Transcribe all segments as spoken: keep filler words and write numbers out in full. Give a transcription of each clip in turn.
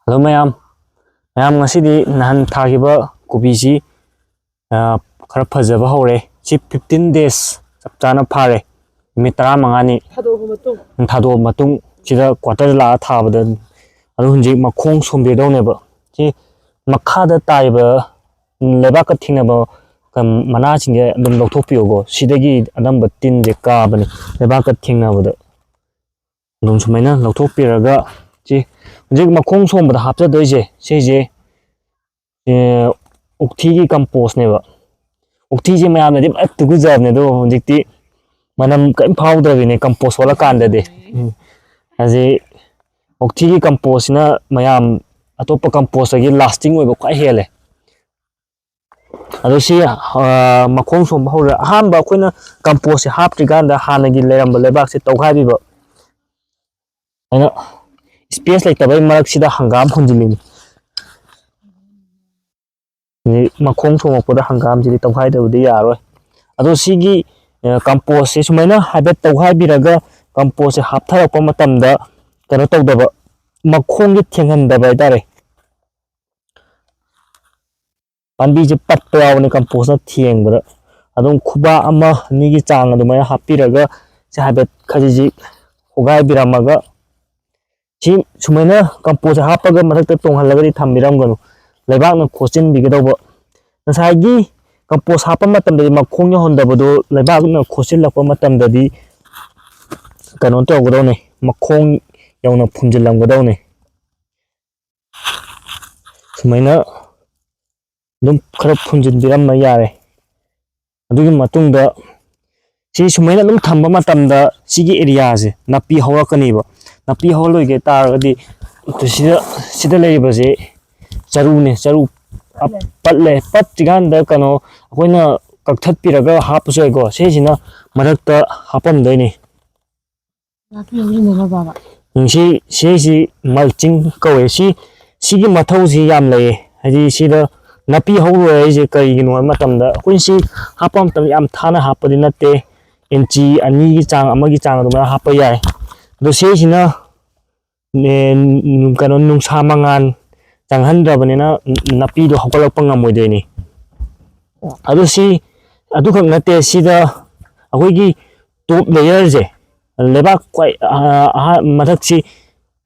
Hello ꯃꯌꯥꯝ꯫ ꯃꯌꯥꯝ, ꯉꯁꯤꯗꯤ ꯅꯍꯥꯟ ꯊꯥꯈꯤꯕ ꯀꯣꯕꯤꯁꯤ, ꯑ, ꯈꯔ ꯐꯖꯕ ꯍꯧꯔꯦ꯫ ꯁꯤ fifteen days ꯆꯞ ꯆꯥꯅ ꯐꯥꯔꯦ, ꯅꯨꯃꯤꯠ ꯇꯔꯥꯃꯉꯥꯅꯤ ꯊꯥꯗꯣꯛꯑꯕ ꯃꯇꯨꯡ꯫ ꯎꯝ, ꯊꯥꯗꯣꯛꯑꯕ ꯃꯇꯨꯡ ꯁꯤꯗ quarter ꯂꯥꯛꯑ ꯊꯥꯕꯗ, ꯑꯗꯨ ꯍꯧꯖꯤꯛ ꯃꯈꯣꯡ ꯁꯣꯝꯕꯤꯗꯧꯅꯦꯕ꯫ ꯁꯤ ꯃꯈꯥꯗ ꯇꯥꯏꯕ ꯂꯩꯕꯥꯛꯀ ꯊꯦꯡꯅꯕ ꯀ-, ꯃꯅꯥꯁꯤꯡꯁꯦ ꯑꯗꯨꯝ ꯂꯧꯊꯣꯛꯄꯤꯌꯣꯀꯣ꯫ ꯁꯤꯗꯒꯤ ꯑꯅꯝꯕ ꯇꯤꯟꯁꯦ ꯀꯥꯕꯅꯤ ꯂꯩꯕꯥꯛꯀ ꯊꯦꯡꯅꯕꯗ꯫ ꯑꯗꯨꯝ ꯁꯨꯃꯥꯏꯅ ꯂꯧꯊꯣꯛꯄꯤꯔꯒ, ꯁꯤ ꯍꯧꯖꯤꯛ ꯃꯈꯣꯡ ꯁꯣꯝꯕꯗ ꯍꯥꯞꯆꯗꯣꯏꯁꯦ ꯁꯤꯁꯦ, ꯑꯦ, ꯎꯛꯊꯤꯒꯤ compost ꯅꯦꯕ꯫ ꯎꯛꯊꯤꯁꯦ ꯃꯌꯥꯝꯅꯗꯤ ꯐꯖ ꯇꯨꯒꯨꯖꯕꯅꯦ, ꯑꯗꯣ ꯍꯧꯖꯤꯛꯇꯤ ꯃꯅꯝ ꯀꯔꯤꯝ ꯐꯥꯎꯗ꯭ꯔꯕꯤꯅꯦ compost ꯑꯣꯜꯂꯀꯥꯟꯗꯗꯤ꯫ ꯎꯝ꯫ ꯍꯧꯖꯤꯛ ꯎꯛꯊꯤꯒꯤ compost ꯁꯤꯅ ꯃꯌꯥꯝ ꯑꯇꯣꯞꯄ compost ꯇꯒꯤ lasting ꯑꯣꯏꯕ ꯈ꯭ꯋꯥꯏ ꯍꯦꯜꯂꯦ꯫ ꯑꯗꯣ ꯁꯤ, ꯑ, ꯃꯈꯣꯡ ꯁꯣꯝꯕ ꯍꯧꯔꯦ꯫ ꯑꯍꯥꯟꯕ ꯑꯩꯈꯣꯏꯅ compost ꯁꯦ ꯍꯥꯞꯇ꯭ꯔꯤꯀꯥꯟꯗ ꯍꯥꯟꯅꯒꯤ ꯂꯩꯔꯝꯕ ꯂꯩꯕꯥꯛꯁꯦ ꯇꯧꯈꯥꯏꯕꯤꯕ꯫ ꯑꯩꯅ space ꯂꯩꯇꯕꯩ ꯃꯔꯛꯁꯤꯗ ꯍꯪꯒꯥꯝ ꯍꯨꯟꯖꯤꯜꯂꯤꯅꯤ꯫ ꯑꯗꯩ ꯃꯈꯣꯡ ꯁꯣꯝꯃꯛꯄꯗ ꯍꯪꯒꯥꯝꯁꯤꯗꯤ ꯇꯧꯈꯥꯏꯗꯕꯗꯤ ꯌꯥꯔꯣꯏ꯫ ꯑꯗꯣ ꯁꯤꯒꯤ, ꯑ, compost ꯁꯦ ꯁꯨꯃꯥꯏꯅ ꯍꯥꯏꯐꯦꯠ ꯇꯧꯈꯥꯏꯕꯤꯔꯒ compost ꯁꯦ ꯍꯥꯞꯊꯔꯛꯄ ꯃꯇꯝꯗ ꯀꯩꯅꯣ ꯇꯧꯗꯕ, ꯃꯈꯣꯡꯁꯦ ꯊꯦꯡꯍꯟꯗꯕ ꯍꯥꯏꯇꯥꯔꯦ꯫ ꯄꯥꯝꯕꯤꯁꯦ ꯄꯠꯄ ꯌꯥꯎꯕꯅꯦ compost ꯅ ꯊꯦꯡꯕꯗ꯫ ꯑꯗꯨꯝ ꯈꯨꯕꯥꯛ ꯑꯃ ꯑꯅꯤꯒꯤ ꯆꯥꯡ ꯑꯗꯨꯃꯥꯏꯅ ꯍꯥꯞꯄꯤꯔꯒ ꯁꯤ ꯍꯥꯏꯐꯦꯠ ꯈꯖꯤꯛ ꯈꯣꯒꯥꯏꯕꯤꯔꯝꯃꯒ, ꯁꯤ ꯁꯨꯃꯥꯏꯅ compost ꯁꯦ ꯍꯥꯞꯄꯒ ꯃꯊꯛꯇ ꯇꯣꯡꯍꯜꯂꯒꯗꯤ ꯊꯝꯕꯤꯔꯝꯒꯅꯨ, ꯂꯩꯕꯥꯛꯅ ꯈꯣꯠꯆꯤꯟꯕꯤꯒꯗꯧꯕ꯫ ꯉꯁꯥꯏꯒꯤ compost ꯍꯥꯞꯄ ꯃꯇꯝꯗꯗꯤ ꯃꯈꯣꯡ ꯌꯧꯍꯟꯗꯕꯗꯣ ꯂꯩꯕꯥꯛꯅ ꯈꯣꯠꯆꯤꯜꯂꯛꯄ ꯃꯇꯝꯗꯗꯤ ꯀꯩꯅꯣ ꯇꯧꯒꯗꯧꯅꯦ, ꯃꯈꯣꯡ ꯌꯧꯅ ꯐꯨꯝꯖꯤꯜꯂꯝꯒꯗꯧꯅꯦ꯫ ꯁꯨꯃꯥꯏꯅ ꯑꯗꯨꯝ ꯈꯔ ꯐꯨꯝꯖꯤꯟꯕꯤꯔꯝꯕ ꯌꯥꯔꯦ꯫ ꯑꯗꯨꯒꯤ ꯃꯇꯨꯡꯗ ꯁꯤ ꯁꯨꯃꯥꯏꯅ ꯑꯗꯨꯝ ꯊꯝꯕ ꯃꯇꯝꯗ ꯁꯤꯒꯤ area ꯁꯦ ꯅꯥꯄꯤ ꯍꯧꯔꯛꯀꯅꯦꯕ꯫ ꯅꯥꯄꯤ ꯍꯧꯔꯛꯂꯣꯏꯒꯦ ꯇꯥꯔꯒꯗꯤ ꯁꯤꯗ, ꯁꯤꯗ ꯂꯩꯔꯤꯕꯁꯦ ꯆꯔꯨꯅꯦ, ꯆꯔꯨ ꯑꯞ-, ꯄꯠꯂꯦ꯫ ꯄꯠꯇ꯭ꯔꯤꯀꯥꯟꯗ ꯀꯩꯅꯣ ꯑꯩꯈꯣꯏꯅ ꯀꯛꯊꯠꯄꯤꯔꯒ ꯍꯥꯞꯄꯁꯨ ꯌꯥꯏꯀꯣ꯫ ꯁꯤꯁꯤꯅ ꯃꯔꯛꯇ ꯍꯥꯞꯄꯝꯗꯣꯏꯅꯦ꯫ ꯅꯥꯄꯤ ꯍꯧꯖꯤꯟꯅꯅꯕ꯫ ꯎꯝ, ꯁꯤ, ꯁꯤꯁꯤ mulching ꯀꯧꯋꯦ꯫ ꯁꯤ, ꯁꯤꯒꯤ ꯃꯊꯧꯁꯤ ꯌꯥꯝ ꯂꯩꯌꯦ꯫ ꯍꯥꯏꯗꯤ ꯁꯤꯗ ꯅꯥꯄꯤ ꯍꯧꯔꯣꯏ ꯍꯥꯏꯁꯦ ꯀꯔꯤꯒꯤꯅꯣ ꯍꯥꯏꯕ ꯃꯇꯝꯗ, ꯑꯩꯈꯣꯏꯅ ꯁꯤ ꯍꯥꯞꯄ ꯃꯇꯝꯗ ꯌꯥꯝ ꯊꯥꯅ ꯍꯥꯞꯄꯗꯤ ꯅꯠꯇꯦ, ꯏꯟꯆꯤ ꯑꯅꯤꯒꯤ ꯆꯥꯡ, ꯑꯃꯒꯤ ꯆꯥꯡ ꯑꯗꯨꯃꯥꯏꯅ ꯍꯥꯞꯄ ꯌꯥꯏ꯫ ꯑꯗꯣ ꯁꯤꯁꯤꯅ ꯀꯩꯅꯣ, ꯅꯨꯡꯁꯥ ꯃꯉꯥꯜ ꯆꯪꯍꯟꯗ꯭ꯔꯕꯅꯤꯅ ꯅꯥꯄꯤꯗꯣ ꯍꯧꯒꯠꯂꯛꯄ ꯉꯝꯃꯣꯏꯗꯣꯏꯅꯤ꯫ ꯑꯗꯨ ꯁꯤ ꯑꯗꯨꯈꯛ ꯅꯠꯇꯦ, ꯁꯤꯗ ꯑꯩꯈꯣꯏꯒꯤ ꯇꯣꯞ ꯂꯦꯌꯔꯁꯦ, ꯂꯩꯕꯥꯛ ꯈ꯭ꯋꯥꯏ ꯑꯍꯥ- ꯑꯍꯥ- ꯃꯊꯛꯁꯤ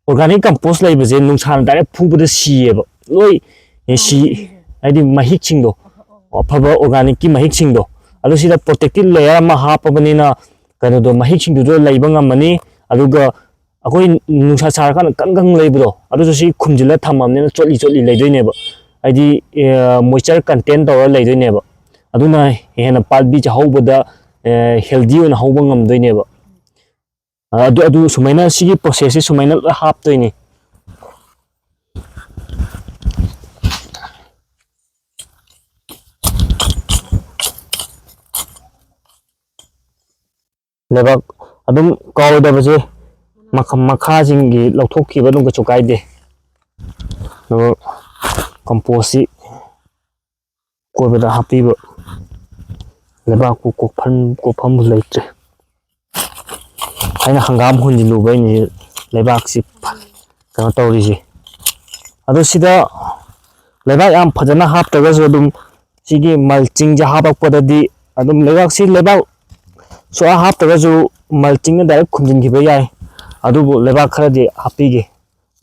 ꯑꯣꯔꯒꯥꯅꯤꯛ ꯀꯝꯄꯣꯁ ꯂꯩꯕꯁꯦ ꯅꯨꯡꯁꯥꯅ ꯗꯥꯏꯔꯦꯛ ꯐꯨꯕꯗ ꯁꯤꯌꯦꯕ ꯂꯣꯏ꯫ ꯑꯦ, ꯁꯤ ꯍꯥꯏꯗꯤ ꯃꯍꯤꯛꯁꯤꯡꯗꯣ, ꯑꯐꯕ ꯑꯣꯔꯒꯥꯅꯤꯛꯀꯤ ꯃꯍꯤꯛꯁꯤꯡꯗꯣ, ꯑꯗꯨ ꯁꯤꯗ ꯄ꯭ꯔꯣꯇꯦꯛꯇꯤꯞ ꯂꯦꯌꯔ ꯑꯃ ꯍꯥꯞꯄꯕꯅꯤꯅ ꯀꯩꯅꯣꯗꯣ, ꯃꯍꯤꯛꯁꯤꯡꯗꯨꯗꯣ ꯂꯩꯕ ꯉꯝꯃꯅꯤ꯫ ꯑꯗꯨꯒ ꯑꯩꯈꯣꯏ ꯅꯨꯡꯁꯥ ꯁꯥꯔꯀꯥꯟꯗ ꯀꯪ ꯀꯪ ꯂꯩꯕꯗꯣ, ꯑꯗꯨꯁꯨ ꯁꯤ ꯈꯨꯝꯖꯤꯜꯂ ꯊꯝꯃꯕꯅꯤꯅ ꯆꯣꯠꯂꯤ ꯆꯣꯠꯂꯤ ꯂꯩꯗꯣꯏꯅꯦꯕ, ꯍꯥꯏꯗꯤ ꯃꯣꯏꯆꯔ ꯀꯟꯇꯦꯟ ꯇꯧꯔ ꯂꯩꯗꯣꯏꯅꯦꯕ꯫ ꯑꯗꯨꯅ ꯍꯦꯟꯅ ꯄꯥꯝꯕꯤꯁꯦ ꯍꯧꯕꯗ ꯍꯦꯜꯗꯤ ꯑꯣꯏꯅ ꯍꯧꯕ ꯉꯝꯗꯣꯏꯅꯦꯕ꯫ ꯑꯗꯨ ꯑꯗꯨ ꯁꯨꯃꯥꯏꯅ ꯁꯤꯒꯤ ꯄ꯭ꯔꯣꯁꯦꯁꯁꯦ ꯁꯨꯃꯥꯏꯅ ꯂꯣꯏ ꯍꯥꯞꯇꯣꯏꯅꯤ꯫ ꯂꯩꯕꯥꯛ ꯑꯗꯨꯝ ꯀꯥꯎꯔꯣꯏꯗꯕꯁꯦ, ꯃꯈ- ꯃꯈꯥꯁꯤꯡꯒꯤ ꯂꯧꯊꯣꯛꯈꯤꯕ ꯑꯗꯨꯝ ꯀꯩꯁꯨ ꯀꯥꯏꯗꯦ꯫ ꯑꯗꯨꯒ ꯀꯝꯄꯣꯁꯁꯤ ꯀꯣꯏꯕꯗ ꯍꯥꯞꯄꯤꯕ, ꯂꯩꯕꯥꯛꯄꯨ ꯀꯣꯛꯐꯝ ꯀꯣꯛꯐꯝꯕꯨ ꯂꯩꯇ꯭ꯔꯦ꯫ ꯑꯩꯅ ꯍꯪꯒꯥꯝ ꯍꯨꯟꯖꯤꯜꯂꯨꯕꯩꯅꯤ ꯂꯩꯕꯥꯛꯁꯤ ꯀꯩꯅꯣ ꯇꯧꯔꯤꯁꯦ꯫ ꯑꯗꯣ ꯁꯤꯗ ꯂꯩꯕꯥꯛ ꯌꯥꯝ ꯐꯖꯅ ꯍꯥꯞꯇ꯭ꯔꯒꯁꯨ ꯑꯗꯨꯝ ꯁꯤꯒꯤ ꯃꯜꯆꯤꯡꯁꯦ ꯍꯥꯞꯄꯛꯄꯗꯗꯤ ꯑꯗꯨꯝ ꯂꯩꯕꯥꯛꯁꯤ, ꯂꯩꯕꯥꯛ ꯁꯨꯛꯍꯥꯞ ꯍꯥꯞꯇ꯭ꯔꯒꯁꯨ ꯃꯜꯆꯤꯡꯅ ꯗꯥꯏꯔꯦꯛ ꯈꯨꯝꯖꯤꯟꯈꯤꯕ ꯌꯥꯏ꯫ ꯑꯗꯨꯕꯨ ꯂꯩꯕꯥꯛ ꯈꯔꯗꯤ ꯍꯥꯞꯄꯤꯒꯦ꯫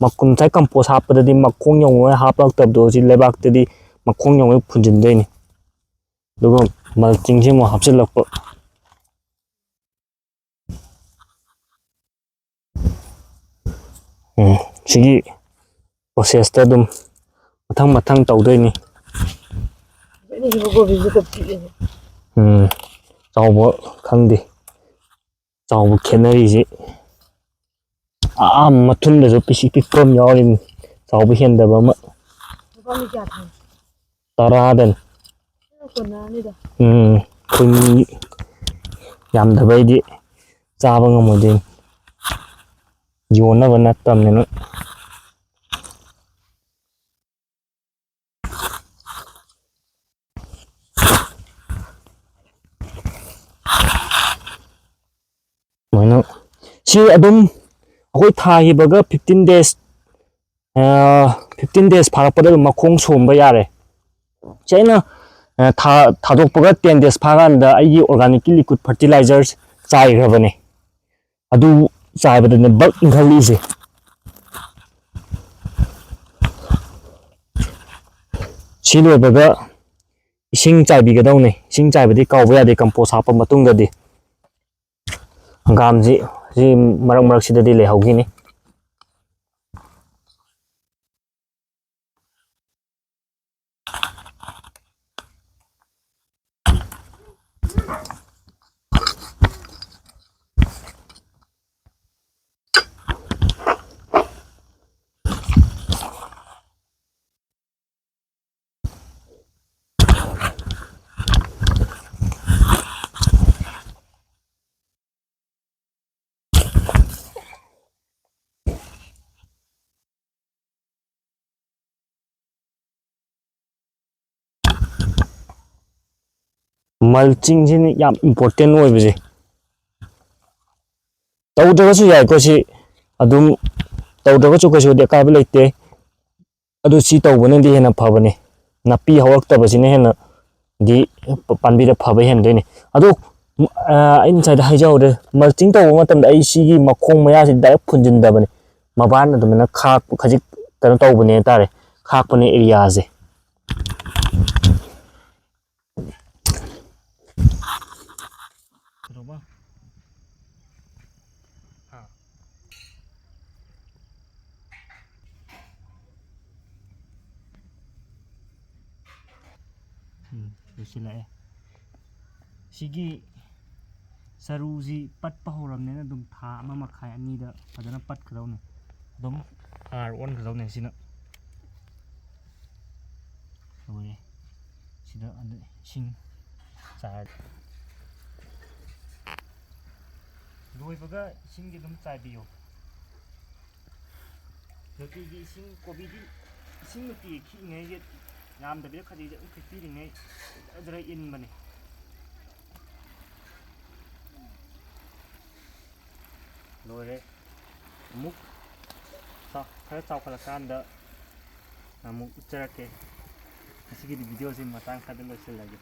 ꯃꯀꯨꯝ ꯉꯁꯥꯏ ꯀꯝꯄꯣꯁ ꯍꯥꯞꯄꯗꯗꯤ ꯃꯈꯣꯡ ꯌꯧꯅꯉꯥꯏ ꯍꯥꯞꯂꯛꯇꯕꯗꯣ, ꯍꯧꯖꯤꯛ ꯂꯩꯕꯥꯛꯇꯗꯤ ꯃꯈꯣꯡ ꯌꯧꯅꯉꯥꯏ ꯐꯨꯟꯖꯤꯟꯗꯣꯏꯅꯤ꯫ ꯑꯗꯨꯒ ꯃꯜꯆꯤꯡꯁꯤ ꯑꯃꯨꯛ ꯍꯥꯞꯆꯤꯜꯂꯛꯄ꯫ ꯎꯝ, ꯁꯤꯒꯤ ꯄ꯭ꯔꯣꯁꯦꯁꯇ ꯑꯗꯨꯝ ꯃꯊꯪ ꯃꯊꯪ ꯇꯧꯗꯣꯏꯅꯤ꯫ ꯎꯝ, ꯆꯥꯎꯕ ꯈꯪꯗꯦ꯫ ꯆꯥꯎꯕ ꯈꯦꯠꯅꯔꯤꯁꯤ ꯑꯥ ꯃꯊꯨꯟꯗꯁꯨ ꯄꯤꯁꯤꯛ ꯄꯤꯛꯄ ꯑꯃ ꯌꯥꯎꯔꯤꯅꯤ, ꯆꯥꯎꯕ ꯍꯦꯟꯗꯕ ꯑꯃ꯫ ꯇꯔꯥꯗꯅꯤ꯫ ꯎꯝ, ꯑꯩꯈꯣꯏ ꯃꯤ ꯌꯥꯝꯗꯕꯩꯗꯤ ꯆꯥꯕ ꯉꯝꯃꯣꯏꯗꯣꯏꯅꯤ, ꯌꯣꯟꯅꯕ ꯅꯠꯇꯕꯅꯤꯅ꯫ ꯁꯨꯃꯥꯏꯅ ꯁꯤ ꯑꯗꯨꯝ ꯑꯩꯈꯣꯏ ꯊꯥꯈꯤꯕꯒ fifteen days, fifteen days ꯐꯥꯔꯛꯄꯗ ꯑꯗꯨꯝ ꯃꯈꯣꯡ ꯁꯣꯝꯕ ꯌꯥꯔꯦ꯫ ꯁꯤ ꯑꯩꯅ, ꯑ, ꯊꯥ-, ꯊꯥꯗꯣꯛꯄꯒ ten days ꯐꯥꯀꯥꯟꯗ ꯑꯩꯒꯤ organicꯀꯤ liquid fertilizers ꯆꯥꯏꯈ꯭ꯔꯕꯅꯦ꯫ ꯑꯗꯨ ꯆꯥꯏꯕꯗꯅꯦ ꯕꯛ ꯏꯟꯈꯠꯂꯛꯏꯁꯦ꯫ ꯁꯤ ꯂꯣꯏꯕꯒ ꯏꯁꯤꯡ ꯆꯥꯏꯕꯤꯒꯗꯧꯅꯦ꯫ ꯏꯁꯤꯡ ꯆꯥꯏꯕꯗꯤ ꯀꯥꯎꯕ ꯌꯥꯗꯦ compost ꯍꯥꯞꯄ ꯃꯇꯨꯡꯗꯗꯤ꯫ ꯍꯪꯒꯥꯝꯁꯤ ꯁꯤ ꯃꯔꯛ ꯃꯔꯛꯁꯤꯗꯗꯤ ꯂꯩꯍꯧꯈꯤꯅꯤ꯫ Mulchingꯁꯤꯅ ꯌꯥꯝ important ꯑꯣꯏꯕꯁꯦ꯫ ꯇꯧꯗ꯭ꯔꯒꯁꯨ ꯌꯥꯏꯀꯣ ꯁꯤ, ꯑꯗꯨꯝ ꯇꯧꯗ꯭ꯔꯒꯁꯨ ꯀꯩꯁꯨꯗꯤ ꯑꯀꯥꯏꯕ ꯂꯩꯇꯦ꯫ ꯑꯗꯨ ꯁꯤ ꯇꯧꯕꯅꯗꯤ ꯍꯦꯟꯅ ꯐꯕꯅꯤ꯫ ꯅꯥꯄꯤ ꯍꯧꯔꯛꯇꯕꯁꯤꯅ ꯍꯦꯟꯅꯗꯤ ꯄꯥꯝꯕꯤꯗ ꯐꯕ ꯍꯦꯟꯗꯣꯏꯅꯤ꯫ ꯑꯗꯣ, ꯑ, ꯑꯩ ꯉꯁꯥꯏꯗ ꯍꯥꯏꯖꯍꯧꯗ꯭ꯔꯦ, mulching ꯇꯧꯕ ꯃꯇꯝꯗ ꯑꯩ ꯁꯤꯒꯤ ꯃꯈꯣꯡ ꯃꯌꯥꯁꯤ direct ꯐꯨꯟꯖꯤꯟꯗꯕꯅꯤ꯫ ꯃꯕꯥꯟ ꯑꯗꯨꯃꯥꯏꯅ ꯈꯥꯛꯄ, ꯈꯖꯤꯛ ꯀꯩꯅꯣ ꯇꯧꯕꯅꯦ ꯍꯥꯏꯇꯥꯔꯦ, ꯈꯥꯛꯄꯅꯦ areaꯁꯦ꯫ ꯀꯩꯗꯧꯕ? ꯍꯥ? ꯎꯝ, ꯂꯣꯏꯁꯤꯜꯂꯛꯑꯦ꯫ ꯁꯤꯒꯤ ꯆꯔꯨꯁꯤ ꯄꯠꯄ ꯍꯧꯔꯕꯅꯤꯅ ꯑꯗꯨꯝ ꯊꯥ ꯑꯃ ꯃꯈꯥꯏ ꯑꯅꯤꯗ ꯐꯖꯅ ꯄꯠꯀꯗꯧꯅꯤ꯫ ꯑꯗꯨꯝ ꯍꯥꯔ ꯑꯣꯟꯒꯗꯧꯅꯦ ꯁꯤꯅ꯫ ꯂꯣꯏꯔꯦ꯫ ꯁꯤꯗ ꯑꯗꯨ ꯏꯁꯤꯡ ꯆꯥꯏꯔ-, ꯂꯣꯏꯕꯒ ꯏꯁꯤꯡꯗꯤ ꯑꯗꯨꯝ ꯆꯥꯏꯕꯤꯌꯨ꯫ ꯅꯨꯡꯇꯤꯒꯤ ꯏꯁꯤꯡ, ꯀꯣꯕꯤꯗꯤ ꯏꯁꯤꯡ ꯅꯨꯡꯇꯤꯒꯤ ꯈꯤꯛꯏꯉꯩꯒꯤ, ꯌꯥꯝꯗꯕꯤꯗ ꯈꯖꯤꯛ ꯈꯖꯤꯛ ꯑꯗꯨꯝ ꯈꯤꯛꯄꯤꯔꯤꯉꯩ ꯖꯔ ꯖꯔ ꯏꯟꯕꯅꯦ꯫ ꯂꯣꯏꯔꯦ꯫ ꯑꯃꯨꯛ ꯆꯥꯎ-, ꯈꯔ ꯆꯥꯎꯈꯠꯂꯀꯥꯟꯗ ꯑꯃꯨꯛ ꯎꯠꯆꯔꯛꯀꯦ꯫ ꯉꯁꯤꯒꯤꯗꯤ ꯚꯤꯗꯤꯑꯣꯁꯤ ꯃꯇꯥꯡ ꯁ꯭ꯋꯥꯏꯗ ꯂꯣꯏꯁꯤꯜꯂꯒꯦ꯫